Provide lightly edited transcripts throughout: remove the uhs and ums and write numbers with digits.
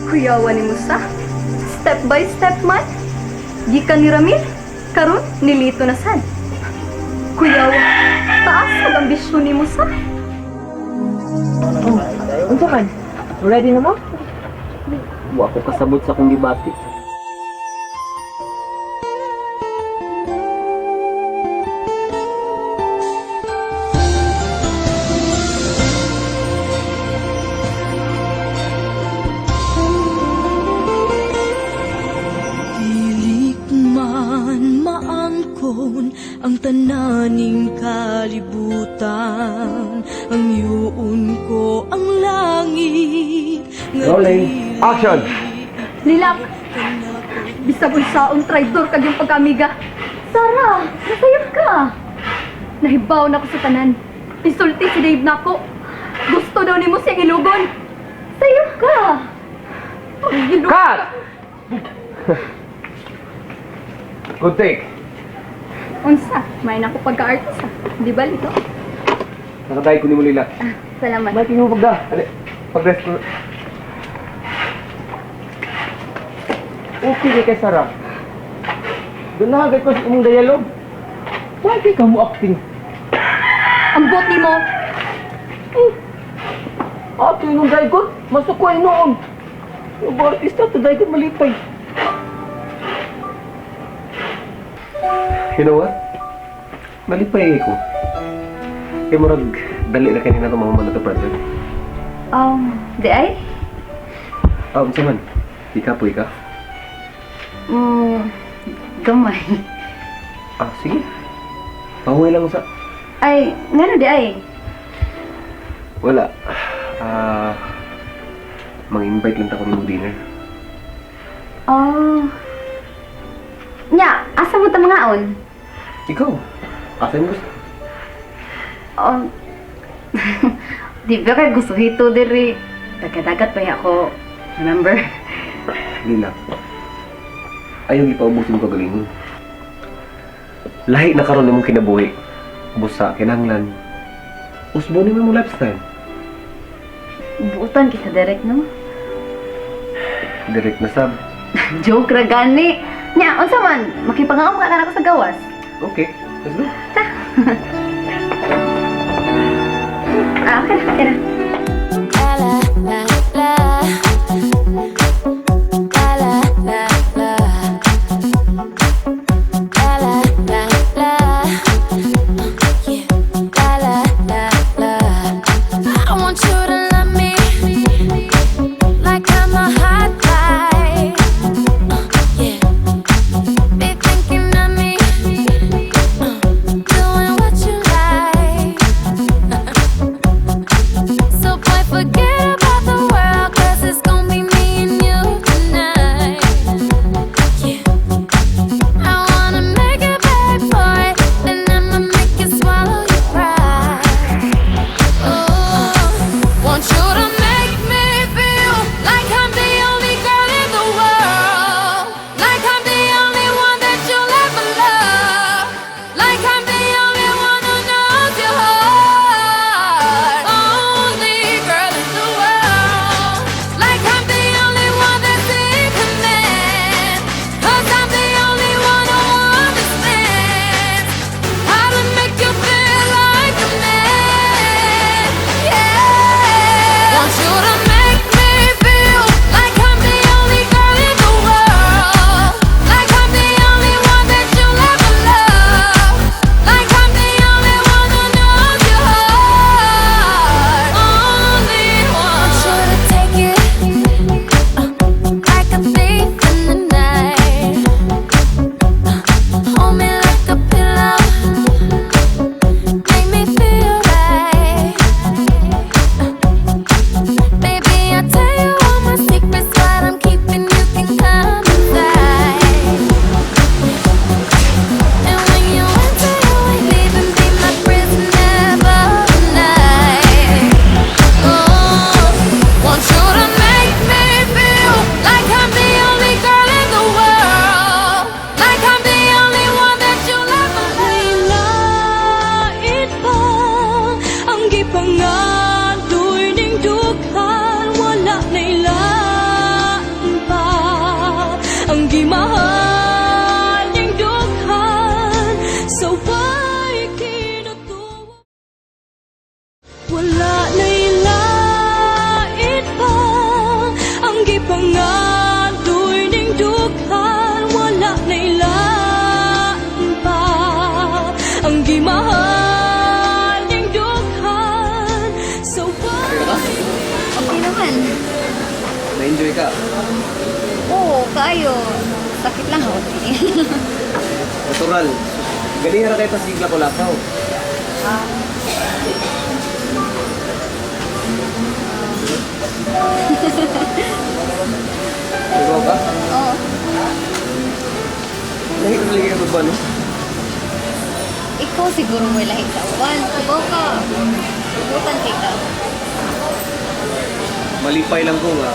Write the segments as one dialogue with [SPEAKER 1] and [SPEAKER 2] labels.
[SPEAKER 1] Kuyawa ni Musa. Step by step man. Gikan ni Ramil, karon nilito na sad. Kuyawa, taas ang ambisyon ni Musa.
[SPEAKER 2] Unsa man? Ready na mo?
[SPEAKER 3] Wa ko kasabot sa akong gibati.
[SPEAKER 4] Dili man maangkon ang tananing kalibutan, ang yuon ko ang langit nga
[SPEAKER 5] Rolling.
[SPEAKER 4] dili
[SPEAKER 5] Action!
[SPEAKER 1] Lilak! Bisag unsaon traidor kag yung pagkaamiga. Sara, nasayop ka. Nahibaw na ko sa tanan. Isulti si Dave nako. Gusto daw nimo siyang ilugon. Sayop ka. Pag-ilugon
[SPEAKER 5] Cut!
[SPEAKER 1] ka.
[SPEAKER 5] Good take.
[SPEAKER 1] Unsa, may nako pagka-artist ah. Di ba, Lito?
[SPEAKER 5] Nakadaig ko ni mo, Lila.
[SPEAKER 1] Ah, salamat.
[SPEAKER 5] Bakit mo pagda? Ali, pag-rest ko. Okay kay kay Sarah. Ganahan kay ko sa imong dialogue. Why ka mo acting?
[SPEAKER 1] Ambot nimo.
[SPEAKER 5] Ato yung daigon, masuko ay noon. Yung ba artista to daigon malipay. You know what? Malipay ko. Kay murag dali na kanina itong mga na to project.
[SPEAKER 1] Di ay?
[SPEAKER 5] Ah, unsa man? Ika po ika.
[SPEAKER 1] Gamay.
[SPEAKER 5] Ah, sige. Pahuwi lang sa.
[SPEAKER 1] Ay, ngano di ay?
[SPEAKER 5] Wala. Ah, mang-invite lang ta ko nimo dinner.
[SPEAKER 1] Oh. Nya, asa mo ta mangaon?
[SPEAKER 5] Ikaw, asa mo gusto?
[SPEAKER 1] Oh. Di ba kay gusto hito diri? Dagat-dagat pa ako. Remember?
[SPEAKER 5] Lila. Ayaw ipaubusin ko kagalingon. Lahi na karon imong kinabuhi. Busa kinahanglan. Usbo nimo imong lifestyle.
[SPEAKER 1] Buutan kita direct, no?
[SPEAKER 5] Direct na sab.
[SPEAKER 1] Joke ra gani. Nya, unsa man? Makipangaon ka kanako sa gawas.
[SPEAKER 5] Okay, let's go.
[SPEAKER 1] Ah, okay na, okay na.
[SPEAKER 6] La la la la. La la la la. La la la la. Yeah. La la la la. I want you to love me like I'm a hot guy. Yeah. Be thinking of me, doing what you like.
[SPEAKER 5] Na-enjoy ka?
[SPEAKER 7] Oo, kayo. Sakit lang ako.
[SPEAKER 5] Natural. Galing ra kayo tas sigla ko lakaw. Ikaw ka?
[SPEAKER 7] Oo.
[SPEAKER 5] Lahi ka talaga ka ba, no?
[SPEAKER 7] Ikaw siguro mo lahi sa uwan. Kubaw ka. Butan kay ka.
[SPEAKER 5] Malipay lang ko nga.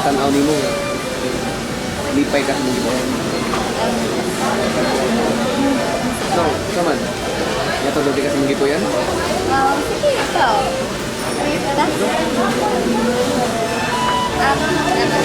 [SPEAKER 5] Tanaw ni mo nga. Lipay ka sa mga gibuhat. So, kaman. Yato daw di ka sa mga gibuhat?
[SPEAKER 7] Sige, ikaw. Tara. Ah, salamat.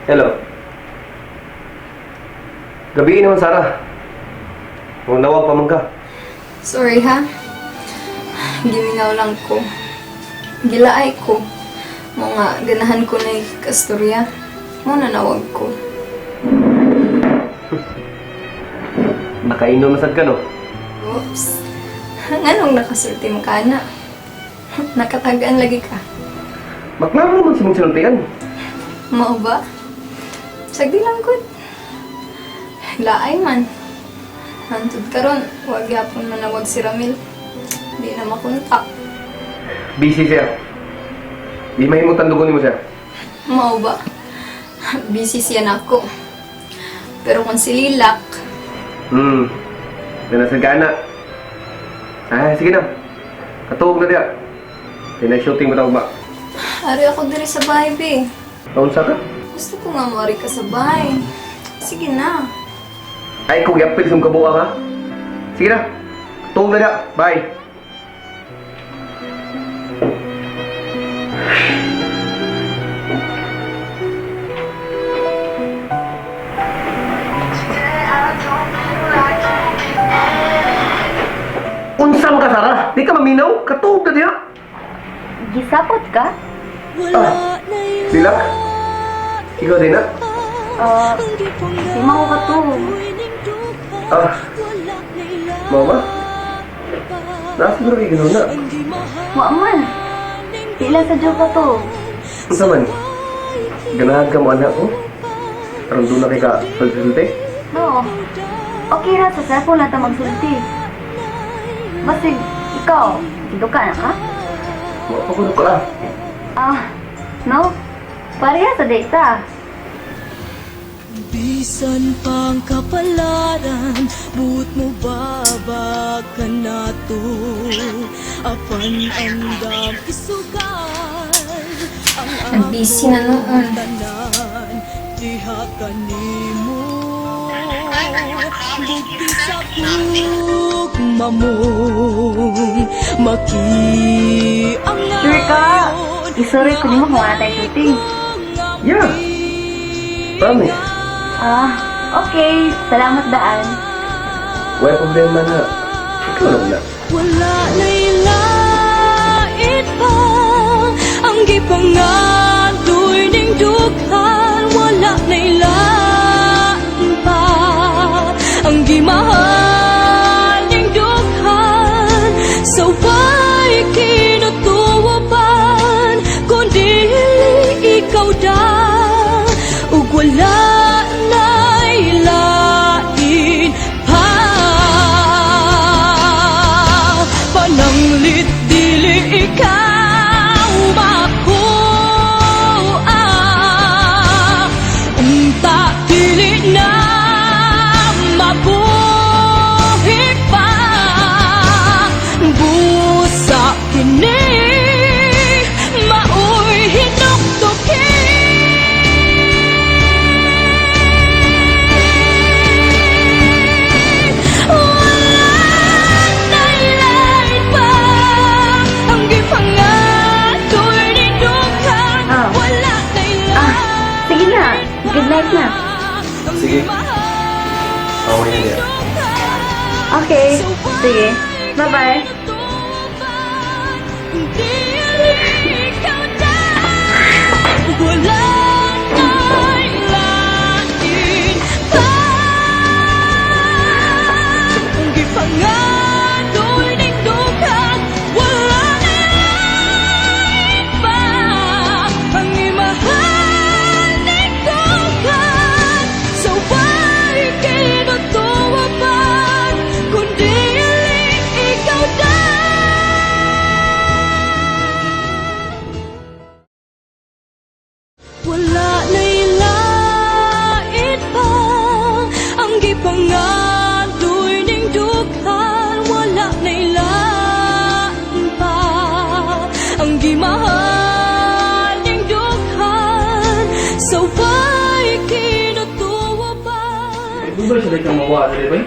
[SPEAKER 5] Hello. Gabi naman, Sarah. Kung nawag pa man ka.
[SPEAKER 8] Sorry ha. Gimingaw lang ko. Gilaay ko. Mga ganahan ko na kasturya. Mo nanawag ko.
[SPEAKER 5] Nakainom na sad ka, no?
[SPEAKER 8] Oops. Nganong nakasulti mo ka na? Nakatagaan lagi ka.
[SPEAKER 5] Maklaro naman sa mong sinultian.
[SPEAKER 8] Mao ba? Sagdi lang gud. Laay man. Hantod karon, wag gyapon manawag si Ramil. Di na makontak.
[SPEAKER 5] Busy siya. Di mahimong tandugon nimo siya.
[SPEAKER 8] Mao ba? Busy siya nako. Pero kung si Lilak,
[SPEAKER 5] Di na sad ka na. Ah, sige na. Katuog na diya. Di na shooting mo tawag ba?
[SPEAKER 8] Ari ako diri sa bahay, be.
[SPEAKER 5] Naunsa ka?
[SPEAKER 8] Gusto ko nga moari ka sa bahay. Sige na.
[SPEAKER 5] Ay, kung yapil sa kabuang ha? Sige na. Katuog na diya. Bye. Unsa man ka, Sarah? Di ka maminaw? Katuog na diya.
[SPEAKER 1] Gisapot ka?
[SPEAKER 4] Wala na'y
[SPEAKER 5] Lilak? Ikaw din na?
[SPEAKER 1] Ah, di man ko katuog.
[SPEAKER 5] Ah, mao ba? Nasa siguro kay ganun na.
[SPEAKER 1] Wa man. Di lang sa joke to.
[SPEAKER 5] Unsa man? Ganahan ka mo anak ko? Aron doon na kay ka sulti?
[SPEAKER 1] No. Okay ra sa cellphone lang ta magsulti. Basig ikaw, duka na ka?
[SPEAKER 5] Wa pa ko ka.
[SPEAKER 1] Ah, no. Pareha sa data.
[SPEAKER 4] Bisan pang kapalaran, buot mo ba ka na to? Apan andam isugal, ang
[SPEAKER 8] Nag-busy na noon.
[SPEAKER 4] tanan, diha kanimo. Bukti sa kugma mo, makiangayon.
[SPEAKER 1] Sure ka? Isuri ko nimo kung wala tayo shooting.
[SPEAKER 5] Yeah. Promise.
[SPEAKER 1] Ah, okay. Salamat daan.
[SPEAKER 5] Wala problema na. Ikaw na wala.
[SPEAKER 4] Wala na'y lait pa ang gipangadoy ning dughan. Wala na'y lain pa ang gimahal ning dughan. Sa way kinutuopan kundi ikaw da ug wala na'y lain pa. Pananglit dili ikaw makuha. Unta dili na mabuhi pa. Busa kini maoy hinuktukin.
[SPEAKER 1] Sige. Bye-bye.
[SPEAKER 4] Wala na'y lain pa. Ang gipangadoy ning dughan, wala na'y lain pa. Ang imahal ning dughan, sa way kinutuwa pa, kundi ikaw na. Wala na'y lain pa ang gipangadoy ning dughan. Wala na'y lain pa ang gimahal ning dughan. Sa way kinutuwa pa.
[SPEAKER 9] Dugay sa kang mawa, dili ba?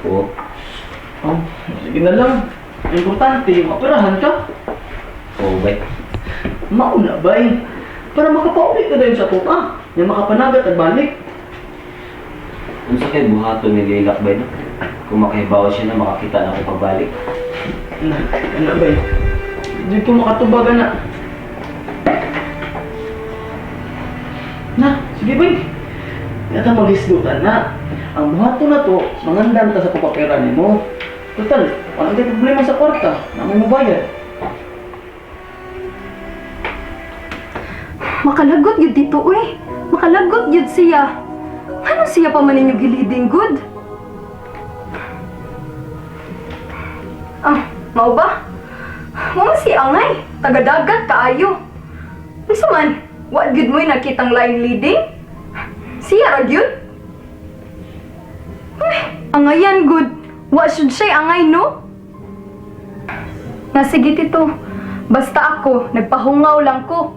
[SPEAKER 3] Oo.
[SPEAKER 9] Oh, sige na lang. Importante, mapirahan ka.
[SPEAKER 3] Oo, bay.
[SPEAKER 9] Mauna, bay. Para makapauli ka dayon sa tuta. Yung makapanagat at balik.
[SPEAKER 3] Unsa kay buhaton ni Lilak, bay, no? Kung makahibaw siya na makakita na ako pagbalik.
[SPEAKER 9] Na, ano, bay? Hindi ko makatubag, na. Na, sige, bay. Yata maghisgutan na. Ang buhaton na to, mangandan ta sa papapera nimo. Total, wala kay problema sa kwarta. Namin mo bayad.
[SPEAKER 1] Makalagot yun dito, uy. Makalagot yun siya. Ano siya pa man ninyo giliding good? Ah, mao ba? Mao man si Angay, tagadagat kaayo. Unsa man, wa gyud mo'y nakitang line leading? Siya ra gyud? Uy, angayan good. Wa should siya angay no? Nga sige tito, basta ako, nagpahungaw lang ko.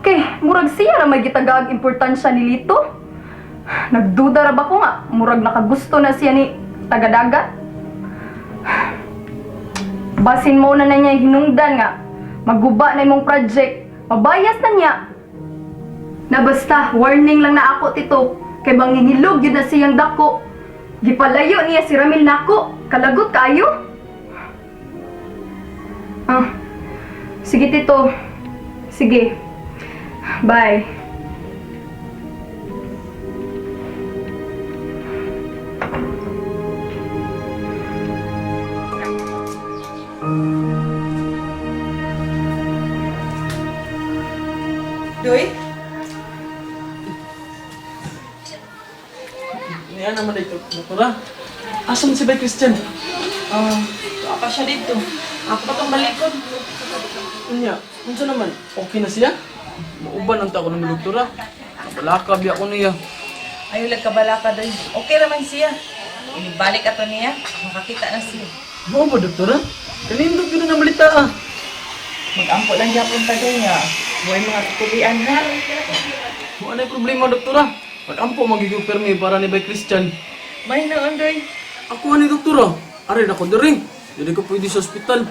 [SPEAKER 1] Kay, murag siya ra may gitagaag importansya ni Lito. Nagduda ra ba ko nga, murag nakagusto na siya ni tagadagat. Basin mo na na niya hinungdan nga, maguba na imong project, mabayas na niya. Na basta, warning lang na ako tito, kay mangingilog yun na siyang dako. Gipalayo niya si Ramil nako, kalagot kaayo. Ah, sige tito, sige. Bye.
[SPEAKER 2] Doy?
[SPEAKER 9] Niya naman dito, doktora. Asa man si Bay Christian?
[SPEAKER 2] Oh, apa siya dito. Ako pa tong balikon.
[SPEAKER 9] Unya, unsa naman? Okay na siya? Mauban ang tao ng doktora. Nabalaka biya ko niya.
[SPEAKER 2] Ayaw lang kabala ka, Doy. Okay raman siya. Inibalik ato niya. Makakita na siya.
[SPEAKER 9] Mao ba, doktora? Kanindot yun na namalita ah.
[SPEAKER 2] Mag-ampo lang gyapon ta, Doy nga. Buhay mga tutulian ha.
[SPEAKER 9] Wala problema, doktora. Pag-ampo magiging permi para ni Bay Christian.
[SPEAKER 2] May noon, Doy.
[SPEAKER 9] Ako ani doktora. Are na ko diri. Dili ko pwede sa ospital.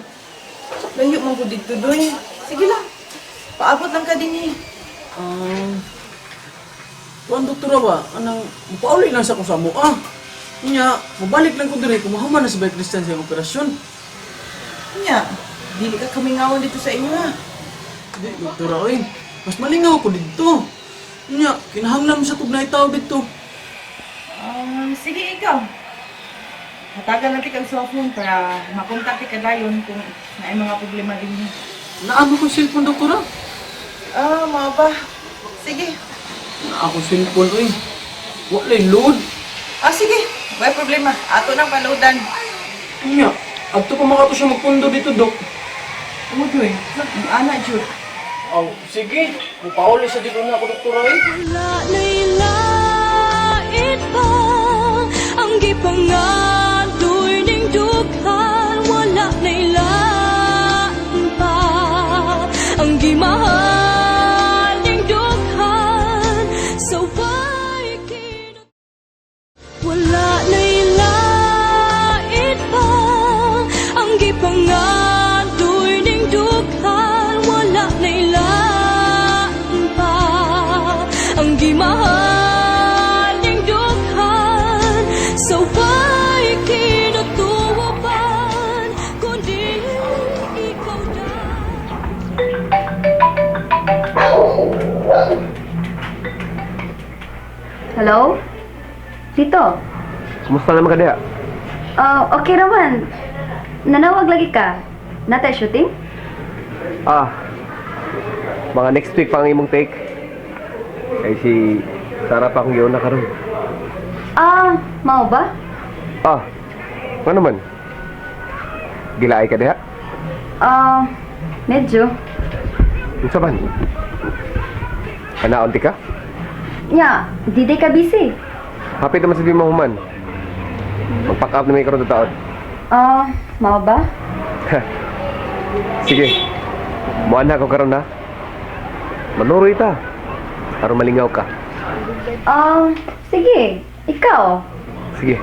[SPEAKER 2] Layo man ko dito, Doy. Sige lang. Paabot lang ka din eh.
[SPEAKER 9] Ah. Tuan doktora ba? Anang mupauli lang sa kung sa ah. Unya, mabalik lang ko diri kung mahuman na si Bay Christian sa iyang operasyon.
[SPEAKER 2] Nya, dili ka kamingawan dito sa inyo ha.
[SPEAKER 9] Di, doktora oy. Mas malingaw ko dito. Unya, kinahanglan mo sa tugnay tao dito.
[SPEAKER 2] Sige ikaw. Hatagan natin kang cellphone para makontak ka dayon kung naay mga problema din niya.
[SPEAKER 9] Naamo ko cellphone, doktora.
[SPEAKER 2] Ah, mga ba? Sige.
[SPEAKER 9] Na ako cellphone, oy. Walay load.
[SPEAKER 2] Ah, sige. May problema. Ato nang paludan.
[SPEAKER 9] Unya, adto pa makato siya magpundo dito, dok.
[SPEAKER 2] Oo, Joy. Ang ana, Joy.
[SPEAKER 9] Aw, sige. Mupauli sa dito na ako, doktora, eh.
[SPEAKER 4] Wala na'y lain pa ang gipangadoy ning dughan. Wala na'y lain pa ang gimahal ning dughan. Sa way wala na'y lain pa ang gipangadoy ning dughan. Wala na'y lain pa ang gimahal ning dughan. Sa way
[SPEAKER 1] Hello? Lito?
[SPEAKER 5] Kumusta naman ka diha?
[SPEAKER 1] Okay naman. Nanawag lagi ka. Nata shooting?
[SPEAKER 5] Ah, mga next week pa ang imong take. Kay si Sarah pa akong giuna karon.
[SPEAKER 1] Ah, mao ba?
[SPEAKER 5] Ah, ano man? Gilaay ka diha?
[SPEAKER 1] Ah, medyo.
[SPEAKER 5] Unsa man? Kanaon ti ka?
[SPEAKER 1] Nya, di day ka busy.
[SPEAKER 5] Happy naman sa di mahuman. Mag-pack up na may karon taon.
[SPEAKER 1] Ah, mao ba?
[SPEAKER 5] Sige. Muana ko karon ha. Manuroy ta. Aron malingaw ka.
[SPEAKER 1] Ah, sige. Ikaw.
[SPEAKER 5] Sige.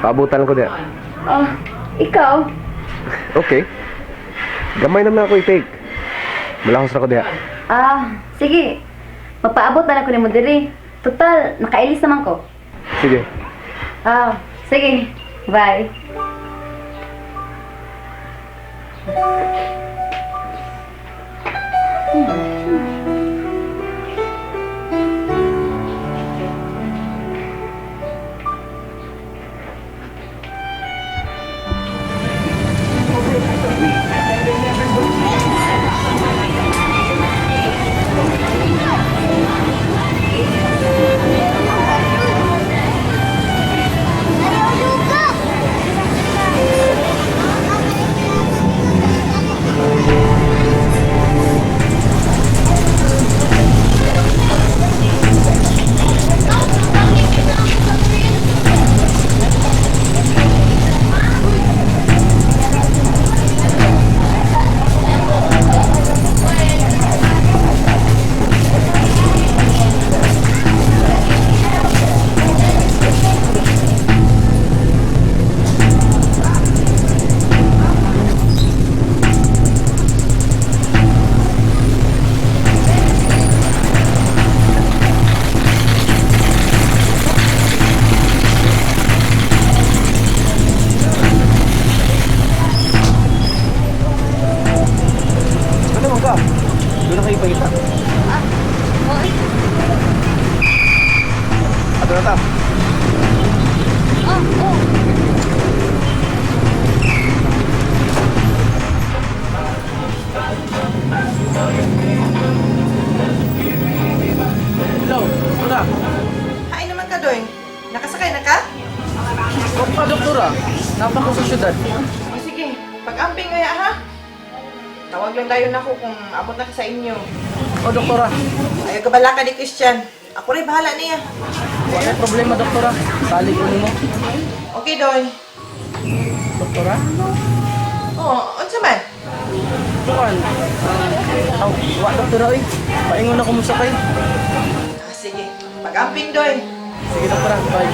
[SPEAKER 5] Paabutan ko diha.
[SPEAKER 1] Ah, ikaw.
[SPEAKER 5] Okay. Gamay naman ako i-take. Malahos na ko diha.
[SPEAKER 1] Ah, sige. Mapaabot na lang ko nimo diri. Total, nakailis naman ko.
[SPEAKER 5] Sige.
[SPEAKER 1] Ah, sige. Bye.
[SPEAKER 9] Ano man ka? Doon na kayo pangita.
[SPEAKER 7] Ah, oy.
[SPEAKER 9] Ato na ta.
[SPEAKER 7] Oh, oh.
[SPEAKER 9] Hello, doktora.
[SPEAKER 2] Hain naman ka, Doy. Nakasakay na ka?
[SPEAKER 9] Huwag pa, doktora. Napa ko sa syudad.
[SPEAKER 2] O sige, pag-amping kaya ha? Tawag lang dayon ako kung abot na ka sa inyo.
[SPEAKER 9] O, doktora.
[SPEAKER 2] Ayaw ka bala ka ni Christian. Ako rin bahala niya.
[SPEAKER 9] Wala problema, doktora. Sali ko nimo.
[SPEAKER 2] Okay, Doy.
[SPEAKER 9] Doktora?
[SPEAKER 2] Oo, unsa man?
[SPEAKER 9] Tukan. Aw, wa doktora oy. Paingon ako mo sakay.
[SPEAKER 2] Ah, sige, pag-amping, Doy.
[SPEAKER 9] Sige, doktora. Bye.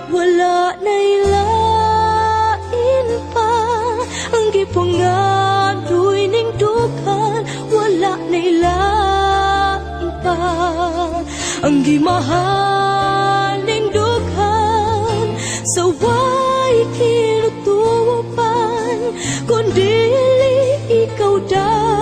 [SPEAKER 4] Wala na'y lain pa ang gipangandoy ning dughan. Wala na'y lain pa ang gimahal ning dughan. Sa way kinutupan kun dili ikaw dahil.